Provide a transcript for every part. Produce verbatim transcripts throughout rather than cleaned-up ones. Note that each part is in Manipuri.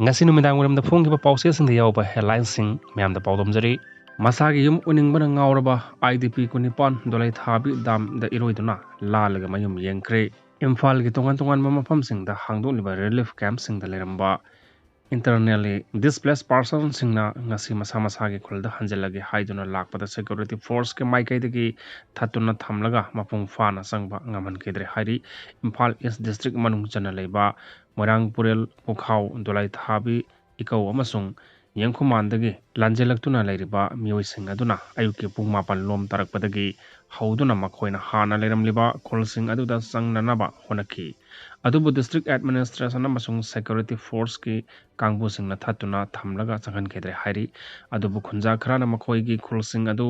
ꯉꯁꯤ ꯅꯨꯃꯤꯗꯥꯡ ꯋꯥꯏꯔꯝꯗ ꯐꯣꯡꯈꯤꯕ ꯄꯥꯎꯆꯦꯁꯤꯡꯗ ꯌꯥꯎꯕ headlineꯁꯤꯡ ꯃꯌꯥꯝꯗ ꯄꯥꯎꯗꯝꯖꯔꯤ꯫ ꯃꯁꯥꯒꯤ ꯌꯨꯝ ꯎꯅꯤꯡꯕꯅ ꯉꯥꯎꯔꯕ IDP ꯀꯨꯟꯅꯤꯄꯥꯟ ꯗꯣꯂꯩꯊꯥꯕꯤ ꯗꯥꯝꯗ ꯏꯔꯣꯏꯗꯨꯅ ꯂꯥꯜꯂꯒ ꯃꯌꯨꯝ ꯌꯦꯡꯈ꯭ꯔꯦ꯫ ꯏꯝꯐꯥꯜꯒꯤ ꯇꯣꯉꯥꯟ ꯇꯣꯉꯥꯟꯕ ꯃꯐꯝꯁꯤꯡꯗ ꯍꯥꯡꯗꯣꯛꯂꯤꯕ relief campꯁꯤꯡꯗ ꯂꯩꯔꯝꯕ internally displaced personꯁꯤꯡꯅ ꯉꯁꯤ ꯃꯁꯥ ꯃꯁꯥꯒꯤ ꯈꯨꯜꯗ ꯍꯟꯖꯤꯜꯂꯒꯦ ꯍꯥꯏꯗꯨꯅ ꯂꯥꯛꯄꯗ security forceꯀꯤ ꯃꯥꯏꯀꯩꯗꯒꯤ ꯊꯠꯇꯨꯅ ꯊꯝꯂꯒ ꯃꯄꯨꯡ ꯐꯥꯅ ꯆꯪꯕ ꯉꯝꯍꯟꯈꯤꯗ꯭ꯔꯦ ꯍꯥꯏꯔꯤ꯫ ꯏꯝꯐꯥꯜ East district ꯃꯅꯨꯡ ꯆꯟꯅ ꯂꯩꯕ ꯃꯣꯏꯔꯥꯡ, ꯄꯨꯔꯦꯜ, ꯄꯨꯈꯥꯎ, ꯗꯣꯂꯩꯊꯥꯕꯤ, ꯏꯀꯧ ꯑꯃꯁꯨꯡ ꯌꯦꯡꯈꯨꯃꯥꯟꯗꯒꯤ ꯂꯥꯟꯖꯦꯜꯂꯛꯇꯨꯅ ꯂꯩꯔꯤꯕ ꯃꯤꯑꯣꯏꯁꯤꯡ ꯑꯗꯨꯅ ꯑꯌꯨꯛꯀꯤ ꯄꯨꯡ ꯃꯥꯄꯟ ꯂꯣꯝ ꯇꯥꯔꯛꯄꯗꯒꯤ ꯍꯧꯗꯨꯅ ꯃꯈꯣꯏꯅ ꯍꯥꯟꯅ ꯂꯩꯔꯝꯂꯤꯕ ꯈꯨꯜꯁꯤꯡ ꯑꯗꯨꯗ ꯆꯪꯅꯅꯕ ꯍꯣꯠꯅꯈꯤ꯫ ꯑꯗꯨꯕꯨ district administration ꯑꯃꯁꯨꯡ security forceꯀꯤ ꯀꯥꯡꯕꯨꯁꯤꯡꯅ ꯊꯠꯇꯨꯅ ꯊꯝꯂꯒ ꯆꯪꯍꯟꯈꯤꯗ꯭ꯔꯦ ꯍꯥꯏꯔꯤ꯫ ꯑꯗꯨꯕꯨ ꯈꯨꯟꯖꯥ ꯈꯔꯅ ꯃꯈꯣꯏꯒꯤ ꯈꯨꯜꯁꯤꯡ ꯑꯗꯨ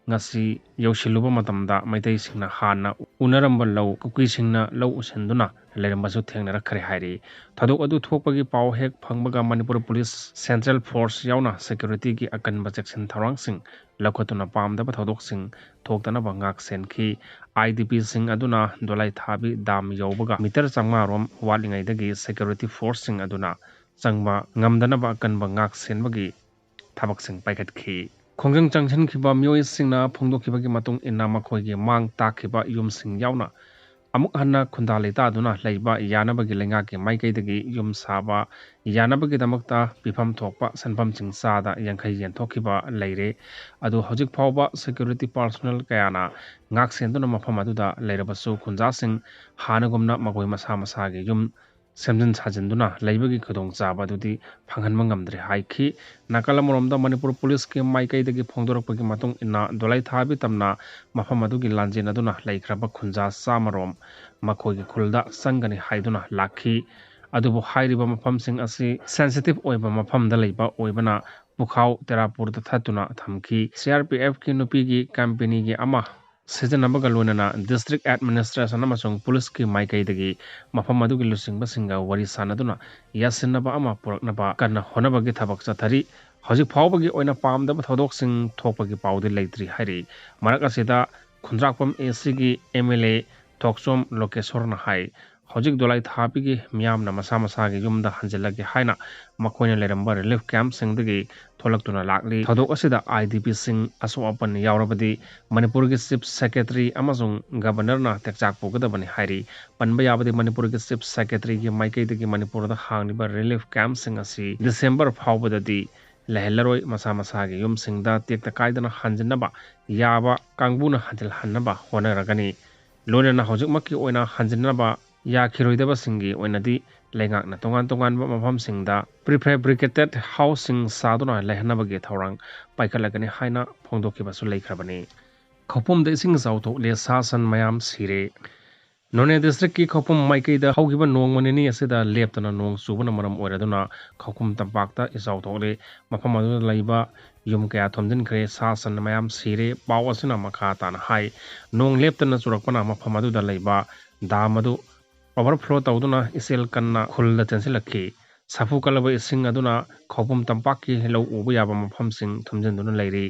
ꯉꯁꯤ ꯌꯧꯁꯤꯜꯂꯨꯕ ꯃꯇꯝꯗ ꯃꯩꯇꯩꯁꯤꯡꯅ ꯍꯥꯟꯅ ꯎꯅꯔꯝꯕ ꯂꯧ, ꯀꯨꯀꯤꯁꯤꯡꯅ ꯂꯧ ꯎꯁꯤꯟꯗꯨꯅ ꯂꯩꯔꯝꯕꯁꯨ ꯊꯦꯡꯅꯔꯛꯈ꯭ꯔꯦ ꯍꯥꯏꯔꯤ꯫ ꯊꯧꯗꯣꯛ ꯑꯗꯨ ꯊꯣꯛꯄꯒꯤ ꯄꯥꯎ ꯍꯦꯛ ꯐꯪꯕꯒ ꯃꯅꯤꯄꯨꯔ ꯄꯨꯂꯤꯁ, central force ꯌꯥꯎꯅ securityꯒꯤ ꯑꯀꯟꯕ ꯆꯦꯛꯁꯤꯟ ꯊꯧꯔꯥꯡꯁꯤꯡ ꯂꯧꯈꯠꯇꯨꯅ ꯄꯥꯝꯗꯕ ꯊꯧꯗꯣꯛꯁꯤꯡ ꯊꯣꯛꯇꯅꯕ ꯉꯥꯛ ꯁꯦꯟꯈꯤ꯫ IDPꯁꯤꯡ ꯑꯗꯨꯅ ꯗꯣꯂꯩꯊꯥꯕꯤ ꯗꯥꯝ ꯌꯧꯕꯒ meter ꯆꯥꯝꯃꯉꯥ ꯔꯣꯝ ꯋꯥꯠꯂꯤꯉꯩꯗꯒꯤ security forceꯁꯤꯡ ꯑꯗꯨꯅ ꯆꯪꯕ ꯉꯝꯗꯅꯕ ꯑꯀꯟꯕ ꯉꯥꯛ ꯁꯦꯟꯕꯒꯤ ꯊꯕꯛꯁꯤꯡ ꯄꯥꯏꯈꯠꯈꯤ꯫ ꯈꯣꯡꯖꯪ ꯆꯪꯁꯤꯟꯈꯤꯕ ꯃꯤꯑꯣꯏꯁꯤꯡꯅ ꯐꯣꯡꯗꯣꯛꯈꯤꯕꯒꯤ ꯃꯇꯨꯡ ꯏꯟꯅ, ꯃꯈꯣꯏꯒꯤ ꯃꯥꯡ ꯇꯥꯛꯈꯤꯕ ꯌꯨꯝꯁꯤꯡ ꯌꯥꯎꯅ ꯑꯃꯨꯛ ꯍꯟꯅ ꯈꯨꯟꯗꯥ ꯂꯩꯇꯥꯗꯨꯅ ꯂꯩꯕ ꯌꯥꯅꯕꯒꯤ ꯂꯩꯉꯥꯛꯀꯤ ꯃꯥꯏꯀꯩꯗꯒꯤ ꯌꯨꯝ ꯁꯥꯕ ꯌꯥꯅꯕꯒꯤꯗꯃꯛꯇ ꯄꯤꯐꯝ ꯊꯣꯛꯄ ꯁꯦꯟꯐꯝꯁꯤꯡ ꯆꯥꯗ ꯌꯥꯡꯈꯩ ꯌꯦꯟꯊꯣꯛꯈꯤꯕ ꯂꯩꯔꯦ꯫ ꯑꯗꯨ ꯍꯧꯖꯤꯛ ꯐꯥꯎꯕ security personnel ꯀꯌꯥꯅ ꯉꯥꯛ ꯁꯦꯟꯗꯨꯅ ꯃꯐꯝ ꯑꯗꯨꯗ ꯂꯩꯔꯕꯁꯨ, ꯈꯨꯟꯖꯥꯁꯤꯡ ꯍꯥꯟꯅꯒꯨꯝꯅ ꯃꯈꯣꯏ ꯃꯁꯥ ꯃꯁꯥꯒꯤ ꯌꯨꯝ ꯁꯦꯝꯖꯤꯟ ꯁꯥꯖꯤꯟꯗꯨꯅ ꯂꯩꯕꯒꯤ ꯈꯨꯗꯣꯡꯆꯥꯕ ꯑꯗꯨꯗꯤ ꯐꯪꯍꯟꯕ ꯉꯝꯗ꯭ꯔꯦ ꯍꯥꯏꯈꯤ꯫ ꯅꯥꯀꯜ ꯑꯃꯔꯣꯝꯗ, ꯃꯅꯤꯄꯨꯔ ꯄꯨꯂꯤꯁꯀꯤ ꯃꯥꯏꯀꯩꯗꯒꯤ ꯐꯣꯡꯗꯣꯔꯛꯄꯒꯤ ꯃꯇꯨꯡ ꯏꯟꯅ, ꯗꯣꯂꯩꯊꯥꯕꯤ ꯇꯝꯅ ꯃꯐꯝ ꯑꯗꯨꯒꯤ ꯂꯥꯟꯖꯦꯟ ꯑꯗꯨꯅ ꯂꯩꯈ꯭ꯔꯕ ꯈꯨꯟꯖꯥ ꯆꯥꯝꯃ ꯔꯣꯝ ꯃꯈꯣꯏꯒꯤ ꯈꯨꯜꯗ ꯆꯪꯒꯅꯤ ꯍꯥꯏꯗꯨꯅ ꯂꯥꯛꯈꯤ꯫ ꯑꯗꯨꯕꯨ ꯍꯥꯏꯔꯤꯕ ꯃꯐꯝꯁꯤꯡ ꯑꯁꯤ sensitive ꯑꯣꯏꯕ ꯃꯐꯝꯗ ꯂꯩꯕ ꯑꯣꯏꯕꯅ, ꯄꯨꯈꯥꯎ ꯇꯦꯔꯥꯄꯨꯔꯗ ꯊꯠꯇꯨꯅ ꯊꯝꯈꯤ꯫ CRPFꯀꯤ ꯅꯨꯄꯤꯒꯤ ꯀꯝꯄꯦꯅꯤꯒꯤ ꯑꯃ ꯁꯤꯖꯤꯟꯅꯕꯒ ꯂꯣꯏꯅꯅ district administration ꯑꯃꯁꯨꯡ ꯄꯨꯂꯤꯁꯀꯤ ꯃꯥꯏꯀꯩꯗꯒꯤ ꯃꯐꯝ ꯑꯗꯨꯒꯤ ꯂꯨꯆꯤꯡꯕꯁꯤꯡꯒ ꯋꯥꯔꯤ ꯁꯥꯅꯗꯨꯅ ꯌꯥꯁꯤꯟꯅꯕ ꯑꯃ ꯄꯨꯔꯛꯅꯕ ꯀꯟꯅ ꯍꯣꯠꯅꯕꯒꯤ ꯊꯕꯛ ꯆꯠꯊꯔꯤ꯫ ꯍꯧꯖꯤꯛ ꯐꯥꯎꯕꯒꯤ ꯑꯣꯏꯅ ꯄꯥꯝꯗꯕ ꯊꯧꯗꯣꯛꯁꯤꯡ ꯊꯣꯛꯄꯒꯤ ꯄꯥꯎꯗꯤ ꯂꯩꯇ꯭ꯔꯤ ꯍꯥꯏꯔꯤ꯫ ꯃꯔꯛ ꯑꯁꯤꯗ, ꯈꯨꯟꯗ꯭ꯔꯥꯛꯄꯝ ACꯒꯤ MLA ꯊꯣꯛꯆꯣꯝ ꯂꯣꯀꯦꯁꯣꯔꯅ ꯍꯥꯏ, ꯍꯧꯖꯤꯛ ꯗꯣꯂꯥꯏ ꯊꯥꯕꯒꯤ ꯃꯤꯌꯥꯝꯅ ꯃꯁꯥ ꯃꯁꯥꯒꯤ ꯌꯨꯝꯗ ꯍꯟꯖꯤꯜꯂꯒꯦ ꯍꯥꯏꯅ ꯃꯈꯣꯏꯅ ꯂꯩꯔꯝꯕ relief camp ꯁꯤꯡꯗꯒꯤ ꯊꯣꯛꯂꯛꯇꯨꯅ ꯂꯥꯛꯂꯤ꯫ ꯊꯧꯗꯣꯛ ꯑꯁꯤꯗ IDP ꯁꯤꯡ ꯑꯁꯣꯛ ꯑꯄꯟ ꯌꯥꯎꯔꯕꯗꯤ ꯃꯅꯤꯄꯨꯔꯒꯤ Chief Secretary ꯑꯃꯁꯨꯡ Governor ꯅ ꯇꯦꯛꯆꯥꯛ ꯄꯨꯒꯗꯕꯅꯤ ꯍꯥꯏꯔꯤ꯫ ꯄꯟꯕ ꯌꯥꯕꯗꯤ ꯃꯅꯤꯄꯨꯔꯒꯤ Chief Secretary ꯒꯤ ꯃꯥꯏꯀꯩꯗꯒꯤ ꯃꯅꯤꯄꯨꯔꯗ ꯍꯥꯡꯂꯤꯕ relief camp ꯁꯤꯡ ꯑꯁꯤ December ꯐꯥꯎꯕꯗꯗꯤ ꯂꯩꯍꯜꯂꯔꯣꯏ꯫ ꯃꯁꯥ ꯃꯁꯥꯒꯤ ꯌꯨꯝꯁꯤꯡꯗ ꯇꯦꯛꯇ ꯀꯥꯏꯗꯅ ꯍꯟꯖꯤꯟꯅꯕ ꯌꯥꯕ ꯀꯥꯡꯕꯨꯅ ꯍꯟꯖꯤꯜꯍꯟꯅꯕ ꯍꯣꯠꯅꯔꯒꯅꯤ꯫ ꯂꯣꯏꯅꯅ ꯍꯧꯖꯤꯛꯃꯛꯀꯤ ꯑꯣꯏꯅ ꯍꯟꯖꯤꯟꯅꯕ ꯌꯥꯈꯤꯔꯣꯏꯗꯕꯁꯤꯡꯒꯤ ꯑꯣꯏꯅꯗꯤ ꯂꯩꯉꯥꯛꯅ ꯇꯣꯉꯥꯟ ꯇꯣꯉꯥꯟꯕ ꯃꯐꯝꯁꯤꯡꯗ prefabricated house ꯁꯤꯡ ꯁꯥꯗꯨꯅ ꯂꯩꯍꯟꯅꯕꯒꯤ ꯊꯧꯔꯥꯡ ꯄꯥꯏꯈꯠꯂꯒꯅꯤ ꯍꯥꯏꯅ ꯐꯣꯡꯗꯣꯛꯈꯤꯕꯁꯨ ꯂꯩꯈ꯭ꯔꯕꯅꯤ꯫ ꯈꯧꯄꯨꯝꯗ ꯏꯁꯤꯡ ꯏꯆꯥꯎ ꯊꯣꯛꯂꯦ, ꯁꯥ ꯁꯟ ꯃꯌꯥꯝ ꯁꯤꯔꯦ꯫ ꯅꯣꯅꯦ district ꯀꯤ ꯈꯧꯄꯨꯝ ꯃꯥꯏꯀꯩꯗ ꯍꯧꯈꯤꯕ ꯅꯣꯡꯃ ꯅꯤꯅꯤ ꯑꯁꯤꯗ ꯂꯦꯞꯇꯅ ꯅꯣꯡ ꯆꯨꯕꯅ ꯃꯔꯝ ꯑꯣꯏꯔꯗꯨꯅ ꯈꯧꯄꯨꯝ ꯇꯝꯄꯥꯛꯇ ꯏꯆꯥꯎ ꯊꯣꯛꯂꯦ꯫ ꯃꯐꯝ ꯑꯗꯨꯗ ꯂꯩꯕ ꯌꯨꯝ ꯀꯌꯥ ꯊꯨꯝꯖꯤꯟꯈ꯭ꯔꯦ, ꯁꯥ ꯁꯟ ꯃꯌꯥꯝ ꯁꯤꯔꯦ꯫ ꯄꯥꯎ ꯑꯁꯤꯅ ꯃꯈꯥ ꯇꯥꯅ ꯍꯥꯏ, ꯅꯣꯡ ꯂꯦꯞꯇꯅ ꯆꯨꯔꯛꯄꯅ ꯃꯐꯝ ꯑꯗꯨꯗ ꯂꯩꯕ dam ꯑꯗꯨ overflow ꯇꯧꯗꯨꯅ ꯏꯆꯦꯜ ꯀꯟꯅ ꯈꯨꯜꯗ ꯆꯦꯟꯁꯤꯜꯂꯛꯈꯤ꯫ ꯁꯥꯐꯨ ꯀꯜꯂꯕ ꯏꯁꯤꯡ ꯑꯗꯨꯅ ꯈꯧꯄꯨꯝ ꯇꯝꯄꯥꯛꯀꯤ ꯂꯧ ꯎꯕ ꯌꯥꯕ ꯃꯐꯝꯁꯤꯡ ꯊꯨꯝꯖꯤꯟꯗꯨꯅ ꯂꯩꯔꯤ꯫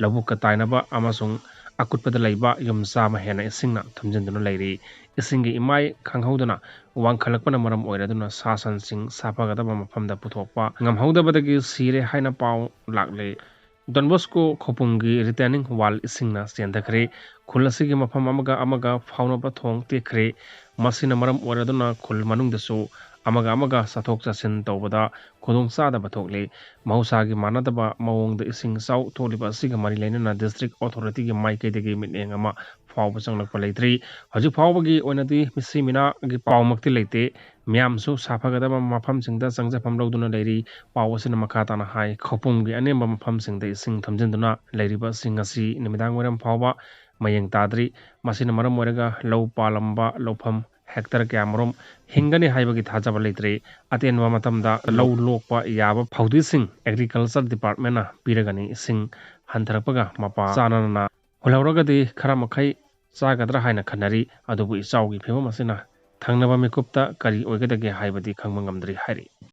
ꯂꯧꯕꯨꯛꯀ ꯇꯥꯏꯅꯕ ꯑꯃꯁꯨꯡ ꯑꯀꯨꯠꯄꯗ ꯂꯩꯕ ꯌꯨꯝ ꯆꯥꯝꯃ ꯍꯦꯟꯅ ꯏꯁꯤꯡꯅ ꯊꯨꯝꯖꯤꯟꯗꯨꯅ ꯂꯩꯔꯤ꯫ ꯏꯁꯤꯡꯒꯤ ꯏꯃꯥꯏ ꯈꯪꯍꯧꯗꯅ ꯋꯥꯡꯈꯠꯂꯛꯄꯅ ꯃꯔꯝ ꯑꯣꯏꯔꯗꯨꯅ ꯁꯥ ꯁꯟꯁꯤꯡ ꯁꯥꯐꯒꯗꯕ ꯃꯐꯝꯗ ꯄꯨꯊꯣꯛꯄ ꯉꯝꯍꯧꯗꯕꯗꯒꯤ ꯁꯤꯔꯦ ꯍꯥꯏꯅ ꯄꯥꯎ ꯂꯥꯛꯂꯦ꯫ Don Bosco ꯈꯧꯄꯨꯝꯒꯤ retaining wall ꯏꯁꯤꯡꯅ ꯆꯦꯟꯊꯈ꯭ꯔꯦ꯫ ꯈꯨꯜ ꯑꯁꯤꯒꯤ ꯃꯐꯝ ꯑꯃꯒ ꯑꯃꯒ ꯐꯥꯎꯅꯕ ꯊꯣꯡ ꯇꯦꯛꯈ꯭ꯔꯦ꯫ ꯃꯁꯤꯅ ꯃꯔꯝ ꯑꯣꯏꯔꯗꯨꯅ ꯈꯨꯜ ꯃꯅꯨꯡꯗꯁꯨ ꯑꯃꯒ ꯑꯃꯒ ꯆꯠꯊꯣꯛ ꯆꯠꯁꯤꯟ ꯇꯧꯕꯗ ꯈꯨꯗꯣꯡꯆꯥꯗꯕ ꯊꯣꯛꯂꯦ꯫ ꯃꯍꯧꯁꯥꯒꯤ ꯃꯥꯟꯅꯗꯕ ꯃꯑꯣꯡꯗ ꯏꯁꯤꯡ ꯏꯆꯥꯎ ꯊꯣꯛꯂꯤꯕ ꯑꯁꯤꯒ ꯃꯔꯤ ꯂꯩꯅꯅ district authority ꯒꯤ ꯃꯥꯏꯀꯩꯗꯒꯤ ꯃꯤꯠꯌꯦꯡ ꯑꯃ ꯐꯥꯎꯕ ꯆꯪꯂꯛꯄ ꯂꯩꯇ꯭ꯔꯤ꯫ ꯍꯧꯖꯤꯛ ꯐꯥꯎꯕꯒꯤ ꯑꯣꯏꯅꯗꯤ ꯃꯤꯁꯤ ꯃꯤꯅꯥꯒꯤ ꯄꯥꯎꯃꯛꯇꯤ ꯂꯩꯇꯦ꯫ ꯃꯤꯌꯥꯝꯁꯨ ꯁꯥꯐꯒꯗꯕ ꯃꯐꯝꯁꯤꯡꯗ ꯆꯪꯖꯐꯝ ꯂꯧꯗꯨꯅ ꯂꯩꯔꯤ꯫ ꯄꯥꯎ ꯑꯁꯤꯅ ꯃꯈꯥ ꯇꯥꯅ ꯍꯥꯏ, ꯈꯧꯄꯨꯝꯒꯤ ꯑꯅꯦꯝꯕ ꯃꯐꯝꯁꯤꯡꯗ ꯏꯁꯤꯡ ꯊꯨꯝꯖꯤꯟꯗꯨꯅ ꯂꯩꯔꯤꯕꯁꯤꯡ ꯑꯁꯤ ꯅꯨꯃꯤꯗꯥꯡ ꯋꯥꯏꯔꯝ ꯐꯥꯎꯕ ꯃꯌꯦꯡ ꯇꯥꯗ꯭ꯔꯤ꯫ ꯃꯁꯤꯅ ꯃꯔꯝ ꯑꯣꯏꯔꯒ ꯂꯧ ꯄꯥꯜꯂꯝꯕ ꯂꯧꯐꯝ hectare ꯀꯌꯥꯃꯔꯨꯝ ꯍꯤꯡꯒꯅꯤ ꯍꯥꯏꯕꯒꯤ ꯊꯥꯖꯕ ꯂꯩꯇ꯭ꯔꯤ꯫ ꯑꯇꯦꯟꯕ ꯃꯇꯝꯗ ꯂꯧ ꯂꯣꯛꯄ ꯌꯥꯕ ꯐꯧꯗꯤꯁꯤꯡ Agriculture Department ꯅ ꯄꯤꯔꯒꯅꯤ꯫ ꯏꯁꯤꯡ ꯍꯟꯊꯔꯛꯄꯒ ꯃꯄꯥ ꯆꯥꯅꯅ ꯍꯨꯜꯍꯧꯔꯒꯗꯤ ꯈꯔ ꯃꯈꯩ ꯆꯥꯒꯗ꯭ꯔꯥ ꯍꯥꯏꯅ ꯈꯟꯅꯔꯤ꯫ ꯑꯗꯨꯕꯨ ꯏꯆꯥꯎꯒꯤ ꯐꯤꯕꯝ ꯑꯁꯤꯅ ꯊꯪꯅꯕ ꯃꯤꯀꯨꯞꯇ ꯀꯔꯤ ꯑꯣꯏꯒꯗꯒꯦ ꯍꯥꯏꯕꯗꯤ ꯈꯪꯕ ꯉꯝꯗ꯭ꯔꯤ ꯍꯥꯏꯔꯤ꯫